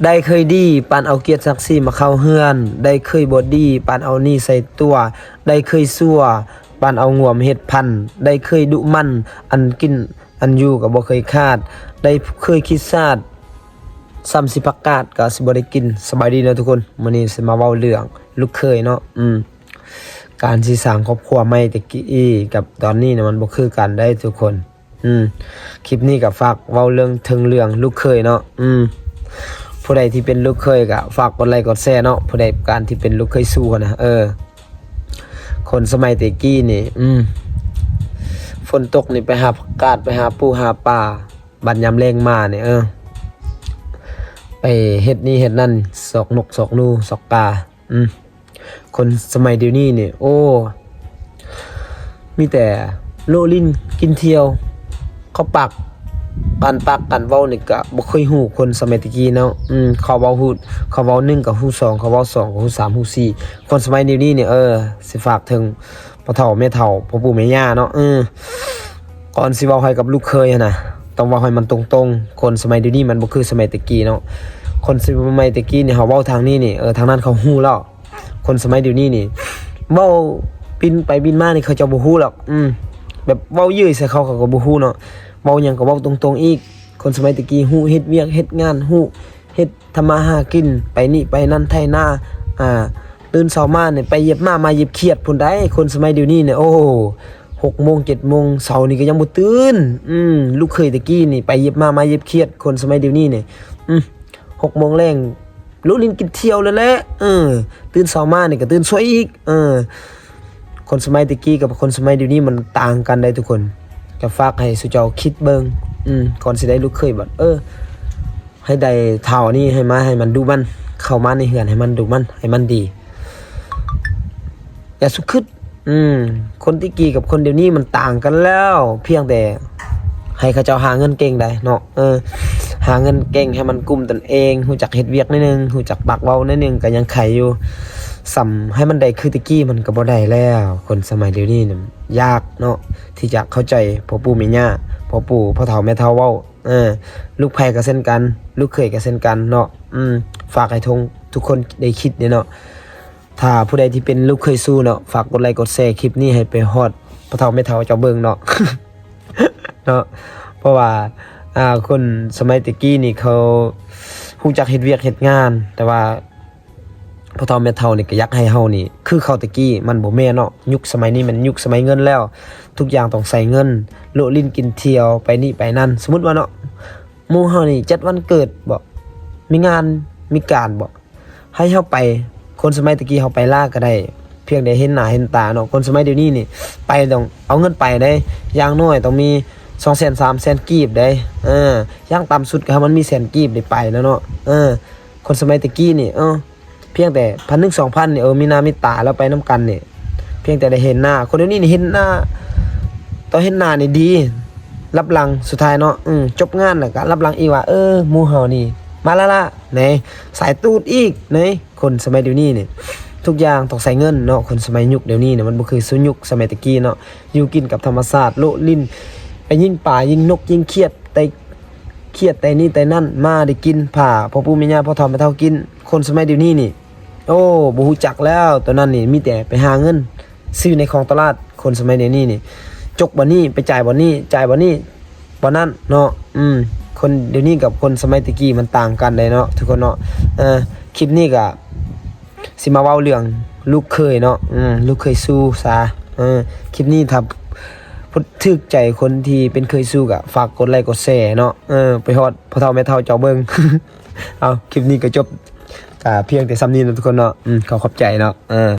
ໄດ້ເຄີຍດີ ປານເອົາກຽດສັກສີມາເຂົ້າເຮືອນ, ໄດ້ເຄີຍບໍ່ດີ ປານເອົາໜີໃສ່ຕົວ, ໄດ້ເຄີຍຊົ່ວ ປານເອົາງວມເຮັດພັນ, ໄດ້ເຄີຍດຸໝັ່ນ ອັນກິນອັນຢູ່ກໍບໍ່ເຄີຍຂາດ, ໄດ້ເຄີຍຄິດສາດ ສ່ຳຊິຜັກກາດກໍຊິບໍ່ໄດ້ກິນ. ສະບາຍດີເນາະທຸກຄົນ, ມື້ນີ້ຊິມາເວົ້າເລື່ອງລູກເຂີຍເນາະ. ອືມ ການຊິສ້າງຄອບຄົວໃໝ່ແຕ່ກີ້ກັບຕອນນີ້ນະ ມັນບໍ່ຄືກັນໃດ໋ທຸກຄົນ. ອືມ ຄລິບນີ້ກໍຝາກເວົ້າເລື່ອງ ເຖິງເລື່ອງລູກເຂີຍເນາະ. ອືມ ຜູ້ໃດທີ່ເປັນລູກເຂີຍກໍຝາກກົດໄລກົດແຊເນາະ, ຜູ້ໃດການທີ່ເປັນລູກເຂີຍຊູ້ຫັ້ນນະ. ເອີ ຄົນສະໄໝແຕ່ກີ້ນີ້ ອືມ ຝົນຕົກນີ້ໄປຫາຜັກກາດ ໄປຫາປູຫາປາ, ບັດຍາມແລ້ງມານີ້ ເອີ ໄປເຮັດນີ້ເຮັດນັ້ນ ຊອກນົກຊອກໜູຊອກກາ. ອືມ ຄົນສະໄໝດຽວນີ້ນີ້ ໂອ້ ມີແຕ່ໂລະຫຼິ້ນກິນທ່ຽວ, ເຂົ້າປາກ ການປາກການເວົ້ານີ້ກະບໍ່ເຄີຍຮູ້. ຄົນສະໄໝແຕ່ກີ້ເນາະ ອືມ ເຂົາເວົ້າຮູ້ ເຂົາເວົ້າໜຶ່ງກະຮູ້ສອງ, ເຂົາເວົ້າສອງກະຮູ້ສາມຮູ້ສີ່. ຄົນສະໄໝດຽວນີ້ນີ້ ເອີ ຊິຝາກເຖິງພໍ່ເຖົ້າແມ່ເຖົ້າ ພໍ່ປູ່ແມ່ຍ່າເນາະ ເອີ ກ່ອນຊິເວົ້າໃຫ້ກັບລູກເຂີຍຫັ້ນນະ ຕ້ອງເວົ້າໃຫ້ມັນຕົງໆ. ຄົນສະໄໝດຽວນີ້ມັນບໍ່ຄືສະໄໝແຕ່ກີ້ເນາະ. ຄົນສະໄໝແຕ່ກີ້ນີ້ ເຮົາເວົ້າທາງນີ້ນີ້ ເອີ ທາງນັ້ນເຂົາຮູ້ແລ້ວ. ຄົນສະໄໝດຽວນີ້ນີ້ ເວົ້າປິ່ນໄປປິ່ນມານີ້ ເຂົາເຈົ້າບໍ່ຮູ້ດອກ. ອືມ ແບບເວົ້າເຍີ້ຍໃສ່ເຂົາ ເຂົາກໍບໍ່ຮູ້ເນາະ, ເວົ້າຫຍັງກໍເວົ້າຕົງໆອີກ. ຄົນສະໄໝແຕ່ກີ້ຮູ້ເຮັດວຽກເຮັດງານ ຮູ້ເຮັດທຳມາຫາກິນ ໄປນີ້ໄປນັ້ນໄຖນາ ອ່າ ຕື່ນເຊົ້າມານີ້ໄປຢຽບໝາມາຢຽບຂຽດພຸ້ນໃດ໋. ຄົນສະໄໝດຽວນີ້ນີ້ ໂອ້ ຫົກໂມງເຈັດໂມງເຊົ້ານີ້ກໍຍັງບໍ່ຕື່ນ. ອືມ ລູກເຂີຍແຕ່ກີ້ນີ້ໄປຢຽບໝາມາຢຽບຂຽດ, ຄົນສະໄໝດຽວນີ້ນີ້ ອືມ ຫົກໂມງແລງ ໂລະຫຼິ້ນກິນທ່ຽວແລ້ວແຫຼະ. ເອີ ຕື່ນເຊົ້າມານີ້ກໍຕື່ນສວຍອີກ. ເອີ ຄົນສະໄໝແຕ່ກີ້ກັບຄົນສະໄໝດຽວນີ້ມັນຕ່າງກັນໃດ໋ທຸກຄົນ. ກໍຝາກໃຫ້ສູ່ເຈົ້າຄິດເບິ່ງ ອືມ ກ່ອນຊິໄດ້ລູກເຂີຍບັດ ເອີ ໃຫ້ໄດ້ທ້າວນີ້ ໃຫ້ມາ ໃຫ້ມັນດຸໝັ່ນ, ເຂົ້າມາໃນເຮືອນໃຫ້ມັນດຸໝັ່ນ ໃຫ້ມັນດີ. ຢ່າສຸກຄຶດ ອືມ ຄົນແຕ່ກີ້ກັບຄົນດຽວນີ້ມັນຕ່າງກັນແລ້ວ, ພຽງແຕ່ໃຫ້ເຂົາເຈົ້າຫາເງິນເກັ່ງໄດ໋ເນາະ. ເອີ ຫາເງິນເກັ່ງໃຫ້ມັນກຸ້ມຕົນເອງ, ຮູ້ຈັກເຮັດວຽກໜ້ອຍໜຶ່ງ, ຮູ້ຈັກປາກເວົ້າໜ້ອຍໜຶ່ງ ກໍຍັງໄຂຢູ່. ສ່ຳໃຫ້ມັນໄດ້ຄືແຕ່ກີ້ມັນກໍບໍ່ໄດ້ແລ້ວ. ຄົນສະໄໝດຽວນີ້ນະ ຍາກເນາະ ທີ່ຈະເຂົ້າໃຈພໍ່ປູ່ແມ່ຍ່າ, ພໍ່ປູ່ ພໍ່ເຖົ້າແມ່ເຖົ້າເວົ້າ. ເອີ ລູກໃພ້ກໍເຊັ່ນກັນ, ລູກເຂີຍກໍເຊັ່ນກັນເນາະ. ອືມ ຝາກໃຫ້ທຸກ ທຸກຄົນໄດ້ຄິດເດ້ເນາະ. ຖ້າຜູ້ໃດທີ່ເປັນລູກເຂີຍຊູ້ເນາະ, ຝາກກົດໄລກົດແຊຄລິບນີ້ໃຫ້ໄປຮອດພໍ່ເຖົ້າແມ່ເຖົ້າເຈົ້າເບິ່ງເນາະ ເນາະ. ເພາະວ່າ ອ່າ ຄົນສະໄໝແຕ່ກີ້ນີ້ເຂົາຮູ້ຈັກເຮັດວຽກເຮັດງານ, ແຕ່ວ່າພໍ່ເຖົ້າແມ່ເຖົ້ານີ້ກໍຢາກໃຫ້ເຮົານີ້ຄືເຂົາແຕ່ກີ້, ມັນບໍ່ແມ່ນເນາະ. ຍຸກສະໄໝນີ້ມັນຍຸກສະໄໝເງິນແລ້ວ, ທຸກຢ່າງຕ້ອງໃຊ້ເງິນ, ໂລະຫຼິ້ນກິນທ່ຽວ ໄປນີ້ໄປນັ້ນ. ສົມມຸດວ່າເນາະ ໝູ່ເຮົານີ້ຈັດວັນເກີດບໍ, ມີງານມີການບໍ, ໃຫ້ເຮົາໄປ, ຄົນສະໄໝແຕ່ກີ້ເຮົາໄປລາກໍໄດ້, ພຽງແຕ່ເຫັນໜ້າເຫັນຕາເນາະ. ຄົນສະໄໝດຽວນີ້ນີ້ ໄປຕ້ອງເອົາເງິນໄປເດ້, ຢ່າງໜ້ອຍຕ້ອງມີສອງແສນ ສາມແສນກີບເດ້. ເອີ ຢ່າງຕ່ຳສຸດກໍໃຫ້ມັນມີແສນກີບໄດ້ໄປແລ້ວເນາະ. ເອີ ຄົນສະໄໝແຕ່ກີ້ນີ້ ເອີ ພຽງແຕ່ພັນໜຶ່ງ ສອງພັນນີ້ ເອີ ມີໜ້າມີຕາແລ້ວໄປນຳກັນນີ້, ພຽງແຕ່ໄດ້ເຫັນໜ້າ. ຄົນດຽວນີ້ນີ້ເຫັນໜ້າ ຕອນເຫັນໜ້ານີ້ດີ, ລັບຫຼັງສຸດທ້າຍເນາະ ເອີ ຈົບງານແລ້ວກໍລັບຫຼັງອີກວ່າ ເອີ ໝູ່ເຮົານີ້ມາລະລະ ໃນສາຍຕູດອີກໃນ. ຄົນສະໄໝດຽວນີ້ນີ້ ທຸກຢ່າງຕ້ອງໃຊ້ເງິນເນາະ. ຄົນສະໄໝຍຸກດຽວນີ້ນີ້ ມັນບໍ່ຄືສູ່ຍຸກສະໄໝແຕ່ກີ້ເນາະ. ຢູ່ກິນກັບທຳມະຊາດ, ໂລະຫຼິ້ນ, ໄປຍິງປາ, ຍິງນົກ, ຍິງຂຽດ, ໄຕ່ຂຽດ, ໄຕ່ນີ້ໄຕ່ນັ້ນ, ມາໄດ້ກິນ, ພາພໍ່ປູ່ແມ່ຍ່າ, ພໍ່ເຖົ້າແມ່ເຖົ້າກິນ. ຄົນສະໄໝດຽວນີ້ນີ້ ໂອ້ ບໍ່ຮູ້ຈັກແລ້ວ. ຕອນນັ້ນນີ້ມີແຕ່ໄປຫາເງິນຊື້ໃນຂອງຕະຫຼາດ. ຄົນສະໄໝດຽວນີ້ນີ້ ຈົກບ່ອນນີ້, ໄປຈ່າຍບ່ອນນີ້, ຈ່າຍບ່ອນນີ້, ບໍ່ນັ້ນເນາະ. ອືມ ຄົນດຽວນີ້ກັບຄົນສະໄໝແຕ່ກີ້ມັນຕ່າງກັນໄດ໋ເນາະ ທຸກຄົນເນາະ. ເອີ ຄລິບນີ້ກະຊິມາເວົ້າເລື່ອງລູກເຂີຍເນາະ ອືມ ລູກເຂີຍຊູ້ຊາ. ເອີ ຄລິບນີ້ຖ້າຖືກໃຈຄົນທີ່ເປັນເຂີຍຊູ້ກະຝາກກົດໄລກົດແຊເນາະ ເອີ ໄປຮອດພໍ່ເຖົ້າແມ່ເຖົ້າເຈົ້າເບິ່ງ. ເອົາ ຄລິບນີ້ກະຈົບ ກະພຽງແຕ່ສ່ຳນີ້ເນາະ ທຸກຄົນເນາະ. ອືມ ຂໍຂອບໃຈເນາະ ເອີ.